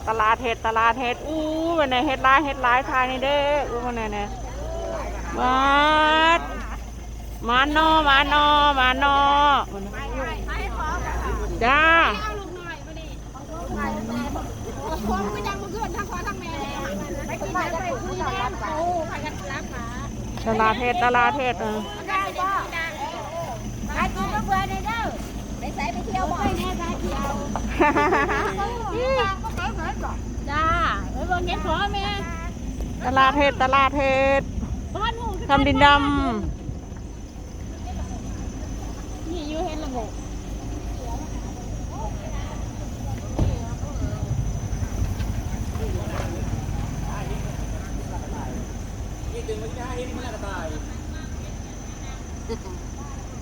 ຕະຫຼາດເຫັດ ຕະຫຼາດເຫັດ. ອູ້ ອັນນີ້ເຫັດຫຼາຍ ເຫັດຫຼາຍ ຖ່າຍນີ້ເດີ້. ອູ້ ອັນນີ້ນະ ຫວາດ ມາເນາະ ມາເນາະ ມາເນາະ. ຈ້າ ຕະຫຼາດເຫັດ ຕະຫຼາດເຫັດ. ເອີ ຈ້າ ໄປເບິ່ງເຫັດເພາະແມ່. ຕະຫຼາດເຫັດ ຕະຫຼາດເຫັດ ຄຳດິນດຳ. ນີ້ຢູ່ເຫັດລະໂງກ ນີ້ຕື່ນມາຊິໄປຫາເຫັດ ມັນລະກະຕ່າຍ.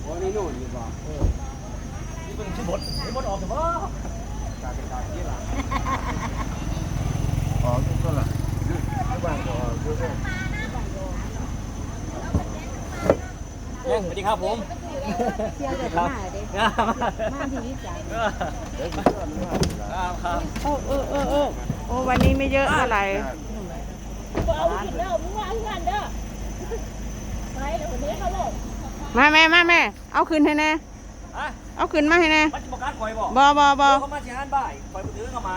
ໂອ້ ນີ້ໂນ່ນຢູ່ບໍ່? ເອີ ນີ້ເບິ່ງຄືບົດ ເຫັດບົດອອກຢູ່ບໍ່? ກາຍເປັນການທີ່ລະ ອອກຢູ່ຕົວະລະ ຢູ່ບ້ານກໍອອກຢູ່ເດ້. ເອີ ສະຫວັດດີຄັບຜົມ. ທ່ຽວໄດ້ມາເດ້ ມາທີ່ວິຈັຍ. ເອີ ຄັບ ຄັບ. ໂອ້ ເອີ ເອີ ເອີ ໂອ້ ວັນນີ້ໄມ່ເຍອະເທົ່າໃດ. ບໍ່ເອົາຂຶ້ນເດີ ມຶງວ່າເຮືອນເດີ ໄປເດີ ເດີເຂົາລົງ. ມາແມ່ ມາແມ່ ເອົາຂຶ້ນໃຫ້ແດ່. ຮະ? ເອົາຂຶ້ນມາໃຫ້ແດ່. ມັນຊິບໍ່ກັດຂ້ອຍບໍ່? ບໍ່ ບໍ່ ບໍ່. ໂອ້ ເຂົາມາຊິຫັນບ່າຍ ຂ້ອຍບໍ່ຖືເຂົ້າມາ.